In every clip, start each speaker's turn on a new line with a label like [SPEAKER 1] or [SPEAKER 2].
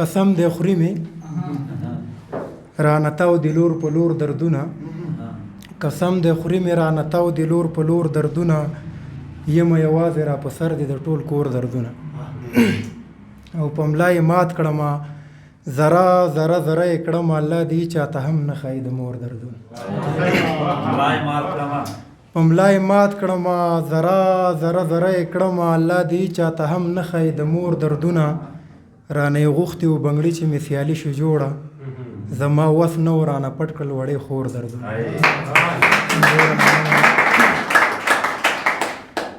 [SPEAKER 1] قسم دی خوري مې رانه تاو د لور په لور دردونه، قسم دی خوري مې رانه تاو د لور په لور دردونه، یمه یوازې را په سر دي د ټول کور دردونه. او په ملا یې مات کړمه، ذره ذره ذره یې کړمه، الله دې چاته هم نه ښایي د مور دردونه. په ملا یې مات کړمه، ذره ذره ذره یې کړمه، الله دې چاته هم نه ښایي د مور دردونه. رانه یې غوښتي وو بنګړي چې مې سیالي شو جوړه، زما وس نه و رانه پټ کړل وړې خور دردونه.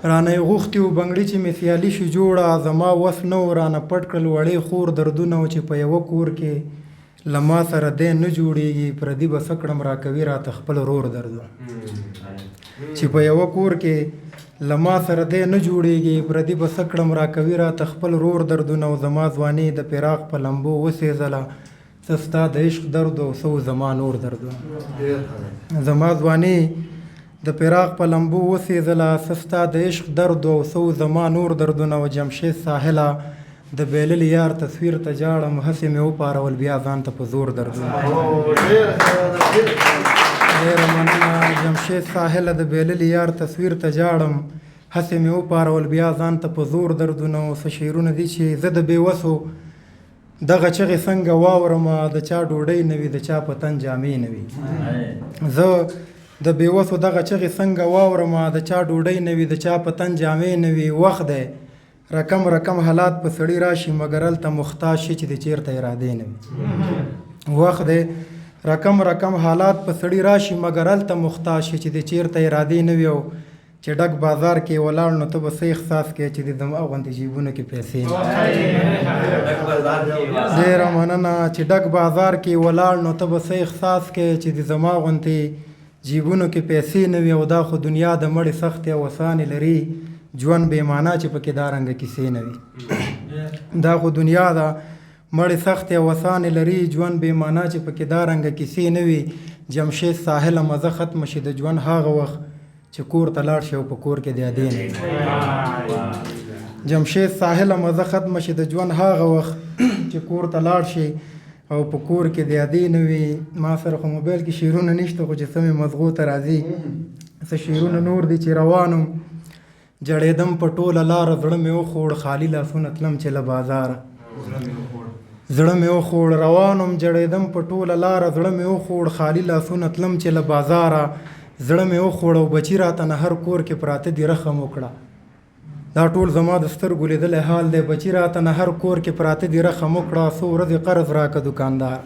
[SPEAKER 1] رانه یې غوښتي وو بنګړي چې مې سیالي شو جوړه، زما وس نه و رانه پټ کړل وړې خور دردونه. او چې په یوه کور کې له ما سره دی نه جوړېږي، پردي به څه کړم راکوي راته خپل ورور دردونه. چې په یوه کور کې له ما سره دی نه جوړېږي، پردي به څه کړم راکوي راته خپل ورور دردونه. او زما ځواني د فراق په لمبو وسېځله، څه ستا د عشق درد او څه زما نور دردونه. زما ځواني د فراق په لمبو وسېځله، څه ستا د عشق درد او څه زما نور دردونه. او جمشید ساحله د بېللي یار تصویر ته ژاړم، هسې مې وپارول بیا ځان ته په زور دردونه. ډېره مننه. جمشید ساحله د بېللي یار تصویر ته ژاړم، هسې مې وپارول بیا ځان ته په زور دردونه. او څه شعرونه دي چې زه د بېوسو دغه چغې څنګه واورم، د چا ډوډۍ نه وي، د چا په تن جامې نه وي. زه د بېوسو دغه چغې څنګه واورم، د چا ډوډۍ نه وي، د چا په تن جامې نه وي. وخت دی رقم رقم حالات په سړي راشي، مګر هلته مختاج شي چې د چېرته ارادې نه وي. وخت دی رقم رقم حالات په سړي راشي، مګر هلته مختاج شي چې د چېرته ارادې نه وي. او چې ډک بازار کې ولاړ نو ته به څه احساس کوې چې د زما غوندې جیبونو کې پیسې نه. ډېره مننه. چې ډک بازار کې ولاړ نو ته به څه احساس کوې چې د زما غوندې جیبونو کې پیسې نه وي. او دا خو دنیا د مړې سختې او اسانې لري، ژوند بې معنا چې پکې دا رنګه کیسې نه وي. دا خو دنیا ده مړې سختې او اسانې لري، ژوند بې معنا چې پکې دا رنګه کیسې نه وي. جمشید ساحله مزه ختمه شي د ژوند هغه وخت چې کور ته لاړ شي او په کور کې د ادې نه وي. جمشید ساحله مزه ختمه شي د ژوند هغه وخت چې کور ته لاړ شي او په کور کې د ادې نه وي. ما سره خو موبایل کې شعرونه نشته، خو چې څه مې مزغو ته راځي څه شعرونه نور دي چې روانم. جړېدم په ټوله لاره، زړه مې وخوړ، خالي لاسونه تلم چې له بازاره. زړه مې وخوړ، روانم، جړېدم په ټوله لاره، زړه مې وخوړ، خالي لاسونه تلم چې له بازاره. زړه مې وخوړ او بچي راته نه هر کور کې پراته دي، رحم وکړه. دا ټول زما د سترګو لیدلی حال دی. بچي راته نه هر کور کې پراته دي، رحم وکړه، څو ورځې قرض راکه دوکاندار.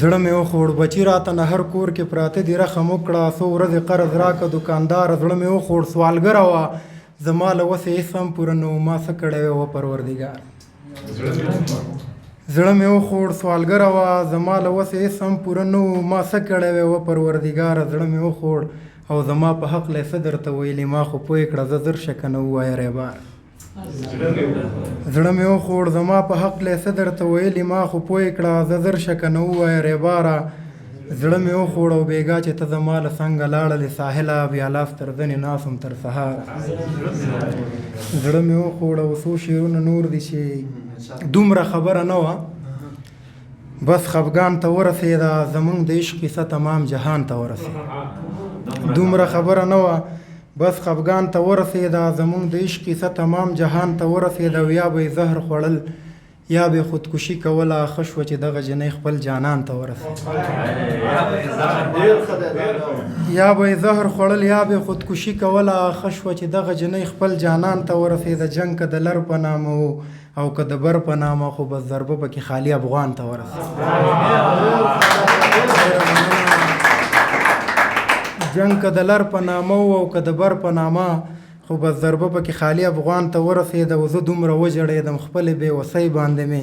[SPEAKER 1] زړه مې وخوړ، بچي راته نه هر کور کې پراته دي، رحم وکړه، څو ورځې قرض راکه دوکاندار. زړه مې وخوړ، سوالګره وه زما له وسې هېڅ هم پوره نه و، ما څه کړی وی وه پروردګار. زړه مې وخوړ، سوالګره وه زما له وسې هېڅ هم پوره نه و، ما څه کړی وی وه پروردګاره. زړه مې وخوړ او زما په حق له څه درته ویلي، ما خو پوه کړه زه زر شه که نه ووایه ریبار. زړه مې وخوړ، زما په حق له څه درته ویلي، ما خو پوه کړه زه زر شه که نه ووایه ریباره. زړه مې وخوړ او بېګا چې ته زما له څنګه لاړلې ساحله، بیا لاس تر زنې ناست وم تر سهاره. زړه مې وخوړ او څو شعرونه نور دي چې دومره خبره نه وه، بس خفګان ته ورسېده، زمونږ د عشق کیسه تمام جهان ته ورسېده. دومره خبره نه وه، بس خفګان ته ورسېده، زمونږ د عشق کیسه تمام جهان ته ورسېده. او یا به یې زهر خوړل یا به خودکشي کوله، ښه شوه چې دغه جنۍ خپل جانان ته ورسېده. یا به یې زهر خوړل یا به خودکشي کوله، ښه شوه چې دغه جنۍ خپل جانان ته ورسېده. جنګ که د لر په نامه و او که د بر په نامه، خو بس ضربه پکې خالي افغان ته ورسېده. جنګ که د لر په نامه و او که د بر په نامه، خو بس ضربه پکې خالي افغان ته ورسېده. او زه دومره وژړېدم خپلې بې وسۍ باندې مې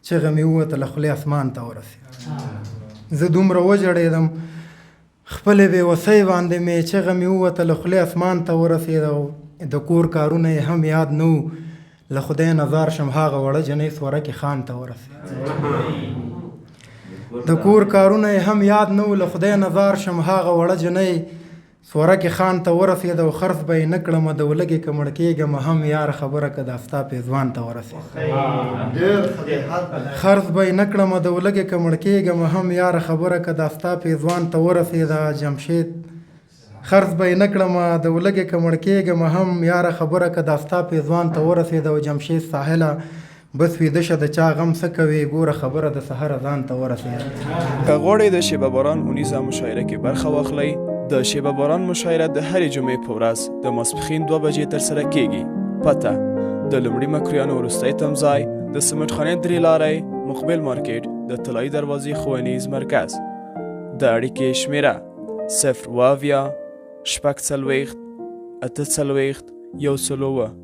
[SPEAKER 1] چغه مې ووته له خولې اسمان ته ورسېده. زه دومره وژړېدم خپلې بې وسۍ باندې مې چغه مې ووته له خولې اسمان ته ورسېده. او د کور کارونه یې هم یاد نه وو، له خدای نه ځار شم هغه وړه جنۍ سوره کې خان ته ورسېده. د کور کارونه یې هم یاد نه وو، له خدای نه ځار شم هغه وړه جنۍ سورکې خان ته ورسېده او خرڅ به یې نه کړمه د ولږې که مړ کېږمه هم یاره خبره که دا ستا پېزوان ته ورسېده. خرڅ به یې نه کړمه د ولږې که مړ کېږمه هم یاره خبره که دا ستا پېزوان ته ورسېده. جمشید خرڅ به یې نه کړمه د ولږې که مړ کېږمه هم یاره خبره که دا ستا پېزوان ته ورسېده. او جمشید ساحله بس ویده شه د چا غم څه کوې، ګوره خبره د سحره ځان ته ورسېده.
[SPEAKER 2] که غواړئ د شیبه باران اونیزه مشاعره کې برخه واخلئ، د شیبه باران مشاعره د هرې جمعې په ورځ د ماسپښین 2 بجې ترسره کیږي. پته: د لومړي مکریانو وروستی تمځای، د سمټخانې 3 لارې، مقبل مارکیټ، د طلایي دروازې ښوونیز مرکز. د اړیکې شمیره: 0 70 46 48 107.